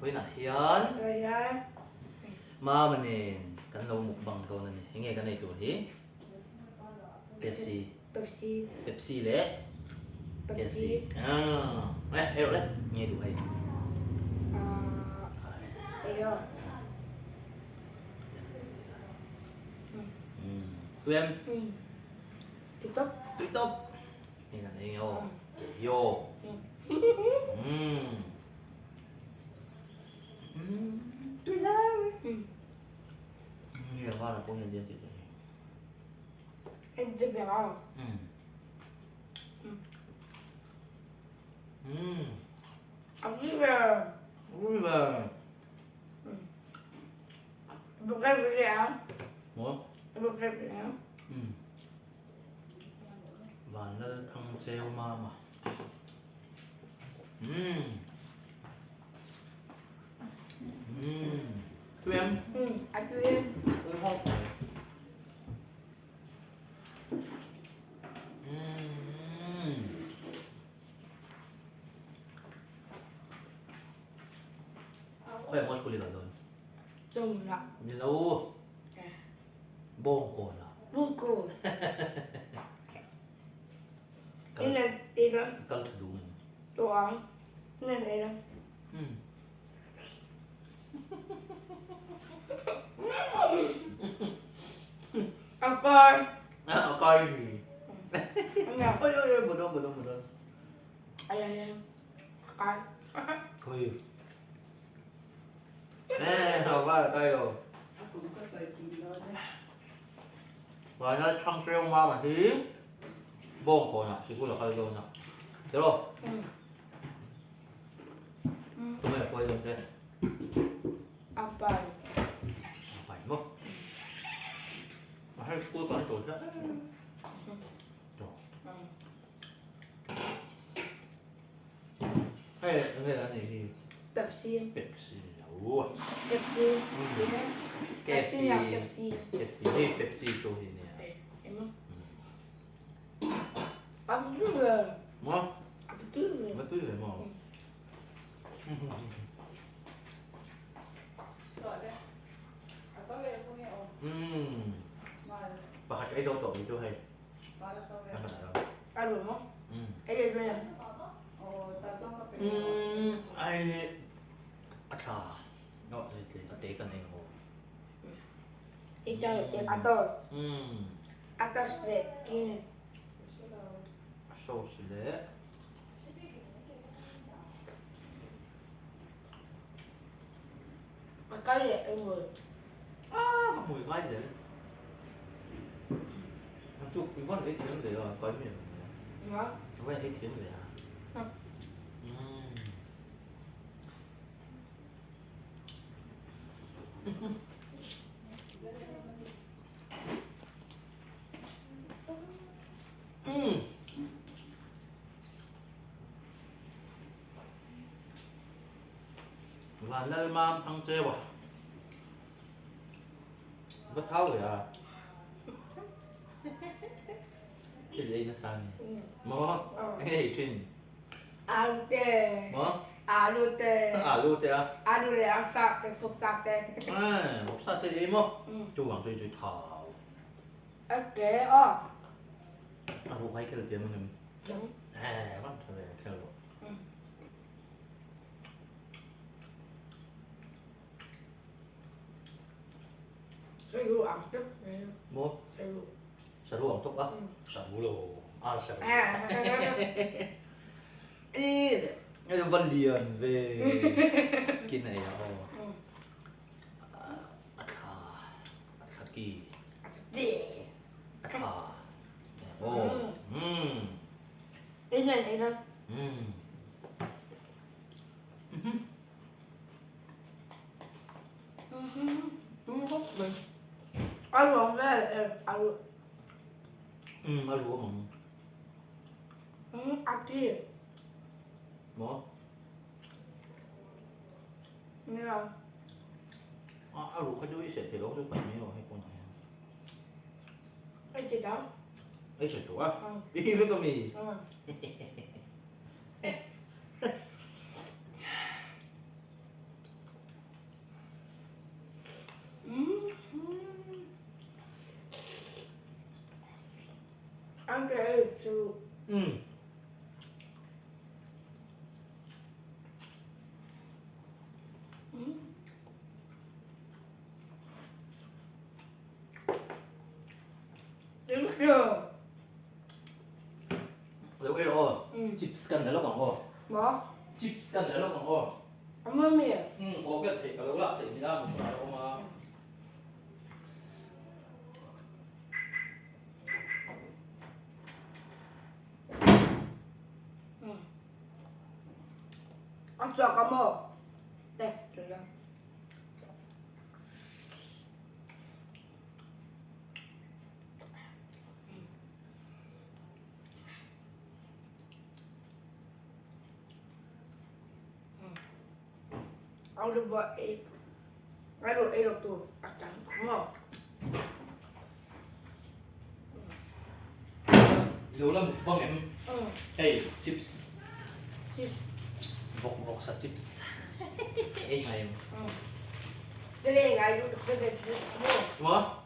Vawiinah hian Mama nen kan lo mukbang dawn a ni. Enge kan ei tur hi? Pepsi. Pepsi. Pepsi leh Pepsi. Ah, eh, ei rawh le. Nge duh hei. Ah, ei rawh. Tui em? Tui tawp. Tui tawp. Nge kan ei nge aw. Ke hi aw. Tui hle mai. Nge a vara pawh hian diam tih tih hi. Em dip ve ang. A vui ve. Vui ve. Bukay vui ang. Maw? Bukay vui ang. Vanlal thang cheu mama. Umm. Umm. Tui em? Umm, a tui em. Tui hawk mai. Umm. Khawi maw school i kal dawn? Chungah. Ni lo. Bawngkawn ah. Bawngkawn. In an ei dawn. Kal tha duh ngem? Duh ang. In an ei dawn. Umm. A kai. A kai mi. Oi oi oi bodon bodon bodon. Ai ai ai. A kai. Khawi. Eh, a va a kai lo. Vana chhang hreu mama hi bawngkawnah sikul a kal dawn a. Tiraw? Tunge a kuai dawn che? A pai. A pai maw? A hei school kan chawl tlat. Tiraw? Hei enge an ei hi? Pepsi. Pepsi ni lo. Pepsi. KFC. KFC. KFC hei Pepsi chu hi nia. Emaw. A tui ve. Maw? A tui ve. A tui ve maw? Umm. Pakhat ei zo tawh ni chu hei. A ru maw? Ei leh ve. Umm ai a tha no a te kan ei maw? I ta a toast. A toast leh kin. Sauce leh. A kal leh a mui. Ah, ka hmui ngai zel. An chu i van ei thiam ve a, kai mi ang nia. Nga? I van ei thiam ve a. Umm. Van lal mam thang cheu a. Va thau ve a. Thil ei nasa ni. Maw? Enge ei thin? Alu te. Maw? Alu te. Alu te a? Alu leh arsa te, vawksa te. Eh, vawksa te ei maw? Chuvang chu i tui thau. A te a. A ruh ngai khel thiam angem? Eh, van tha ve khel rawh. Saru ang tuk. Maw? Saru. Saru ang tuk a? Saru lo. A saru. E, e va lian ve. Kin ei a aw. A thla. A thla ki. A thla ki. A thla. Aw. Mm. Ei nan ei nan. Mm. A ruang ve a ruh. Um a ruang ang. Um a ti. Maw? Nia. A a ruh kha chu i seh theih loh chu paih mai lo hei pawnah hian. Ei ti dang. Ei seh tawh a? I hi vek ami? turu. Umm. Lo ei rawh aw. Chips kan la lawk ang aw. Maw? Chips kan la lawk ang aw. A maw mi? Umm aw vel theih ka lo lak theih nila motor ah a awm a. A chhuak a maw? Test la. Lo la mukbang em? Hei chips. Vawk vawk sa chips. Ei ngai em? Maw?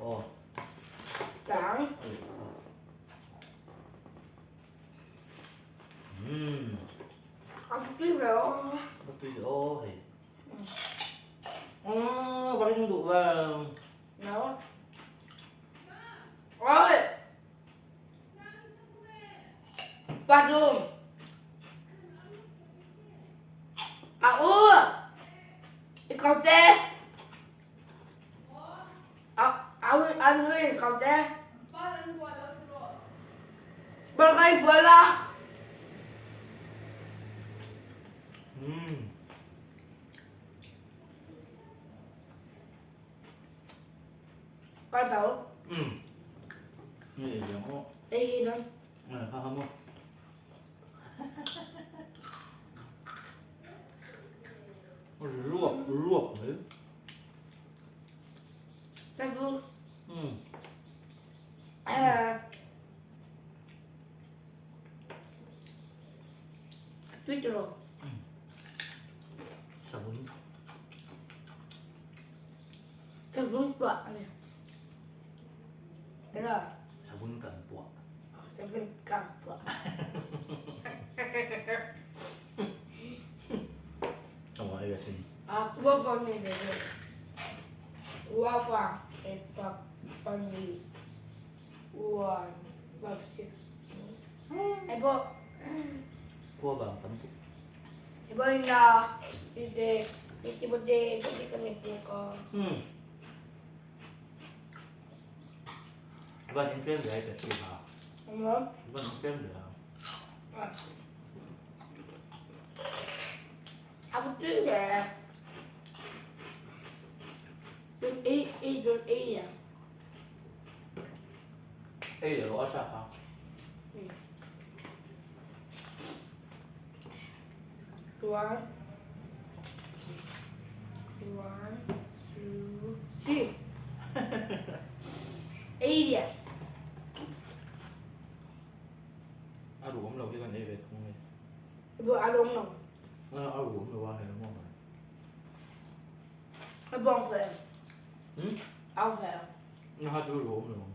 Aw. Umm. A tui ve aw. A tui ve aw hei. Umm ka ring duh ve. No. Oi. Bathroom. A u. I kau te. A a an ui kau te. Bal kai bual a. Umm. Ka tho. Umm. Ni ei ang aw. Ei hi don. Ha ha maw. Ruak ruak mai. Sabu. Umm. Tui tiro. Sabun. Savun puah a ni. Tira. Savun kan puah. Savun kan puah. Aw ei a thin. A kua vang ni ve ve. Kua vang e pa pali one five six. E pawh. Kua vang tam tuk. E pawh ina ite ite bote bote kami ko. Hmm. Van in tlem ve ai pe ha. Van in tlem ve a. A tui ve. Dun ei ei dun ei à. Ei rawh a chak a. One, one, two, three. Ei đi à. A ruam lo hi kan ei ve thung mai. Bu a ruam lo. A ruam lo a hei maw. A bawng fe. Hmm? A fe. Na ha chu ruam lo.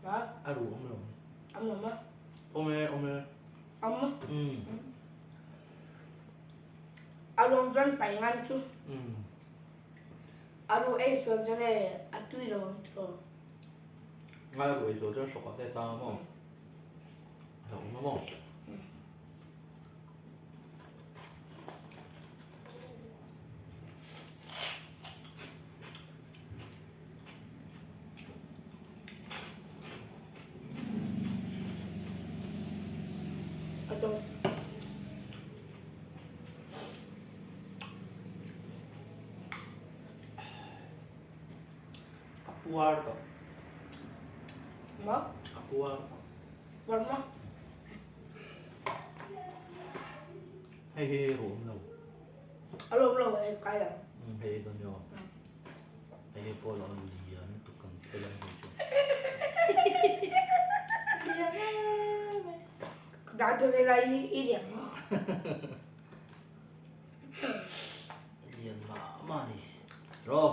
Ha? A ruam lo. Am lo ma? Awm e, awm e. Awm ma? Hmm. A ruam chuan pai ngan chu. Hmm. A ru ei sual chuan e a tui lo ang tiraw. Ngai a ru ei sual chuan hrawk ah te a tang a maw? A awm a maw? Ka puar tawh. Maw? Ka puar tawh. Puar maw? Hei hi ruam lo. A ruam lo hei kai ang. Hei dawn yo. Hei hi pawh lo lian tuk kan thil ang hei chu. Dah tu le lai i liang ma. Lian ma ma ni. Ro.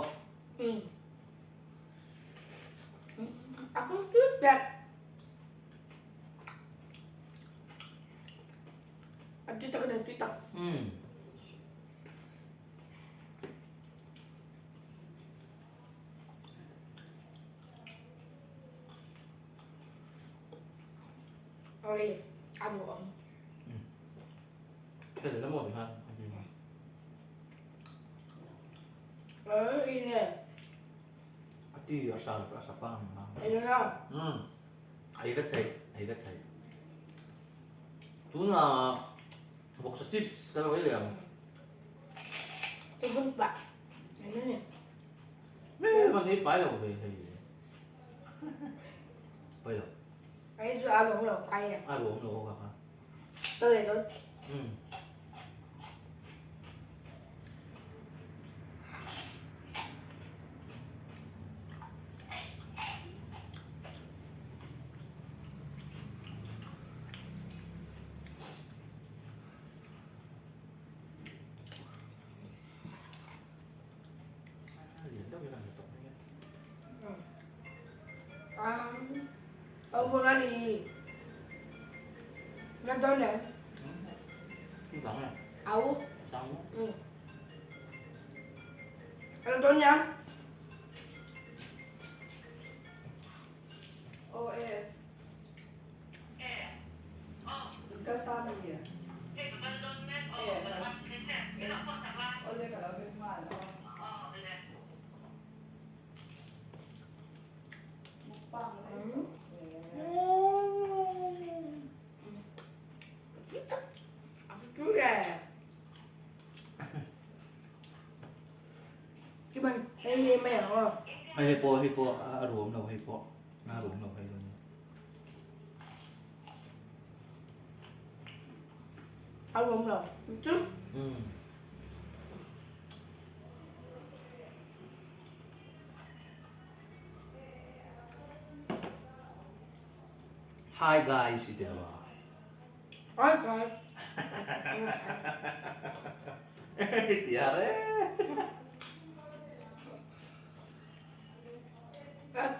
A tui tak a ni, a tui tak. Umm. Oi, a duhawm. Khel la maw khan. Oi, nge. A ti a sa a sa pang ang. Ei la. Umm. Ei vek thei, ei vek thei. Tuna vawksa chips a lo ei leh ang. Tôi không bạn. Này nè. Me van ei fai lo ve hei. Pai lo. Ei chu a lawm lo pai a. A lawm lo ka kha. Tôi để tôi. Umm. Hei hei pawh hei pawh a ruam lo hei pawh a ruam lo hei dawn A ruam lo chu. Umm. Hi guys i ti lo a. Hi guys. I ti a re.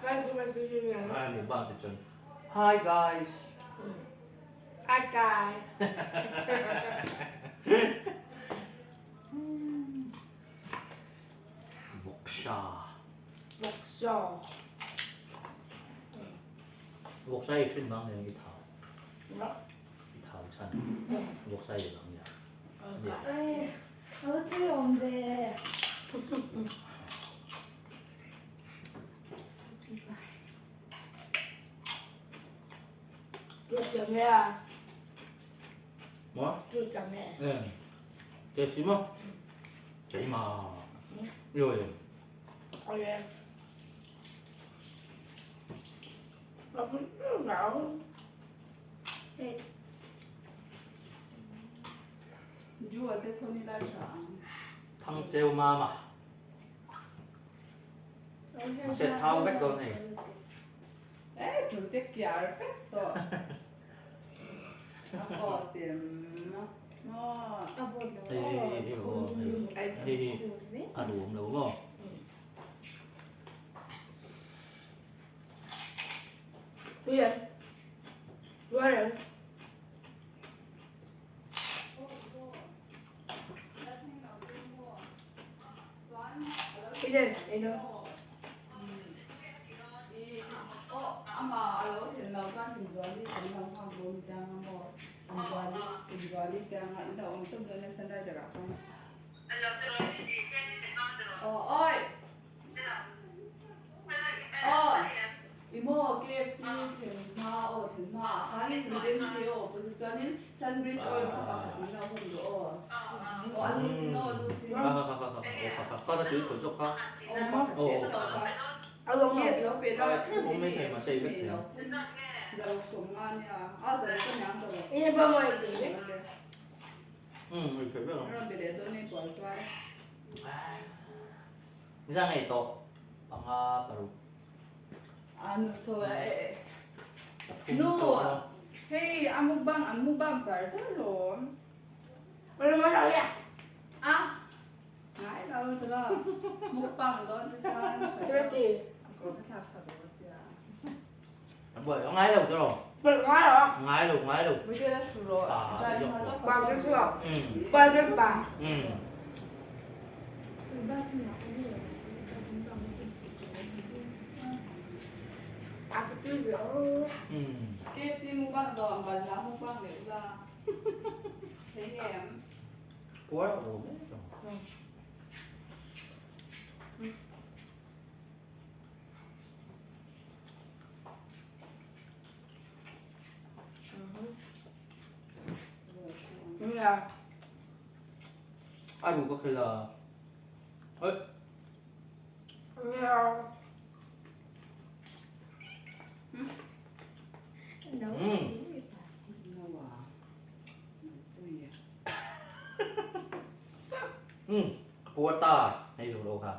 Hi mukbang ti chuan Hi guys. Hi guys. Vawksa. Vawksa. Vawksa i thin vang nen i thau. I thau chhan. Vawksa i vang nia. Ai, a tui awm ve. Maw? Ke si maw? Keimah. Yo yo. Thangcheu mama. Mahse thau vek dawn hei. Hei hei hei aw hei hei hi a ruam lo maw. Kha kha tui khawi zawk kha. Awm mai thei mahse i vek thei ang. Umm i thei vek ang. Nizan ngei tawh panga paruk. Pathum chauh a. Ngai lo tiraw? Ngai lo. Ngai lo, ngai lo. A ru ka khel a. Oi. Ka puar ta hei lo lo kha.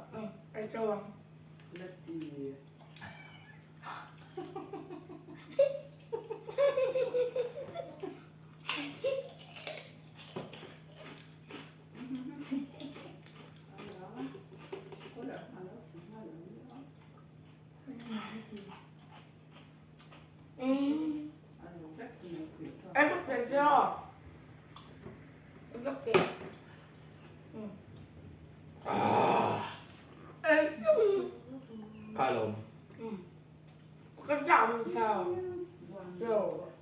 Kha lawm.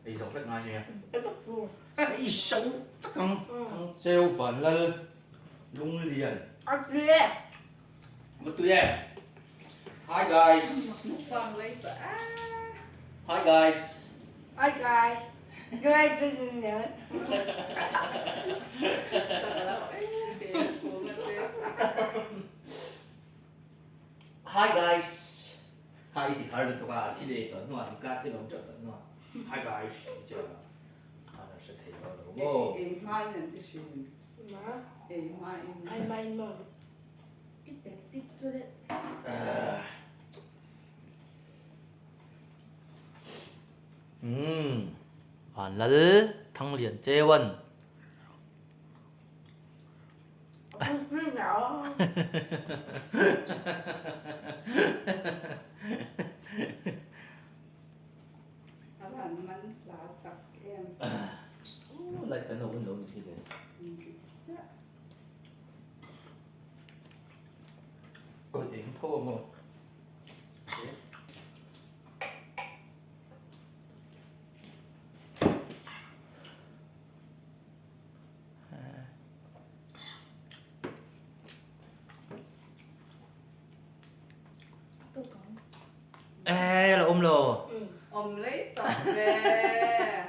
Ei zo vek ngai nia. Ei zo tak ang. Thang cheu van lal lung lian. Va tui e. Hi guys. Hi guys. Hi guys. Hi guys. Kha i ti har lutuk a, thi leh tawh hnuah i ka thil awm teuh tawh hnuah Hi guys tih chiah a, khan a hre thei dawn lo maw? Umm Vanlal Thanglian Cheuan. Light kan lo un lo ni khi le. Oi eng tho ang aw. Ê là ôm lồ. Ôm lấy tỏ về.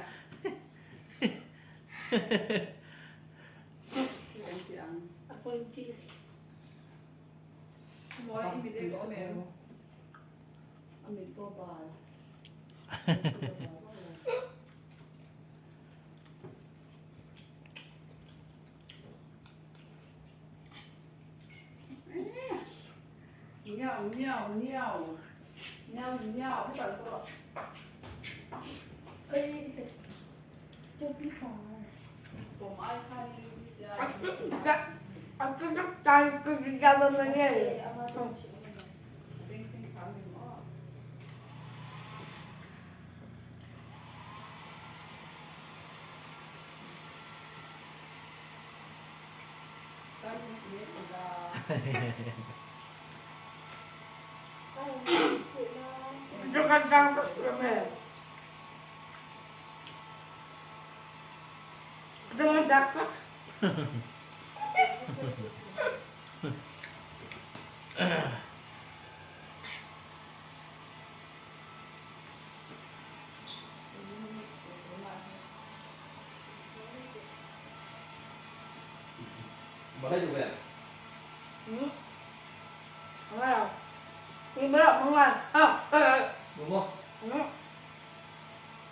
Đúng không?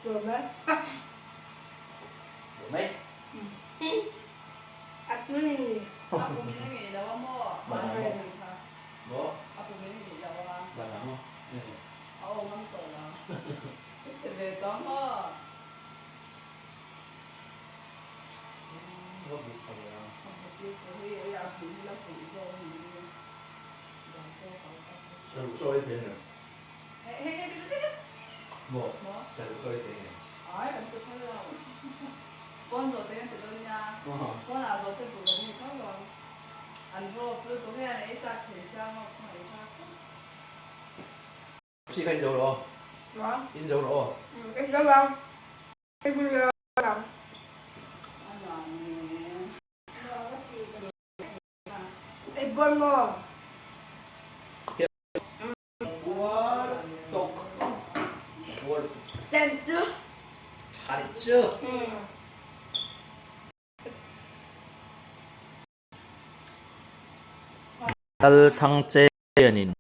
Đúng mấy? Bố. Bà làm không? Cho cho lên thế này. Maw? Saruh kha i pe nge? Ai kan pe phal lo. Pawn zawhte kan pe dawn nia. Pawnah zawhte buh kan nei tho lo. An rawp lutuk hian ei chak thei sia maw khawngaih ei chak tawp. Psi kha in zo rawh aw. In zo rawh aw. In zo ang. In zo ang. A nuam e. Ei bawn maw? Puar tawk. Puar lutuk. Ten chu. Tha ni chu. Lal thang che hianin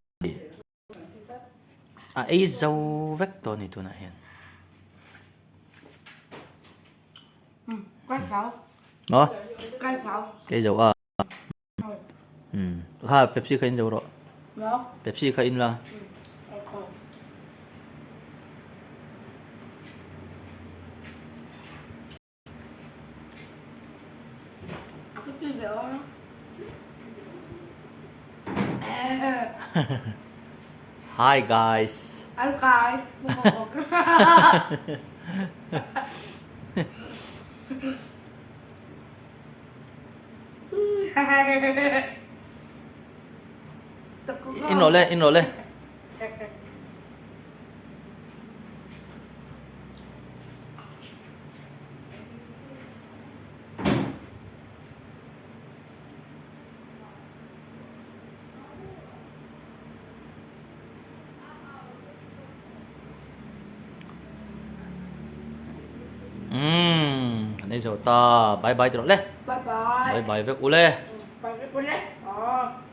a ei zo vek tawh a ni tunah hian. Maw? Kei zo a. Kha Pepsi kha in zo rawh. Pepsi kha in la. Hi guys. Hello guys. In rawh le, in rawh le. Umm kan ei zo ta bye bye ti rawh le Bye bye. Bye bye vek u le. Bye vek u le. Aww.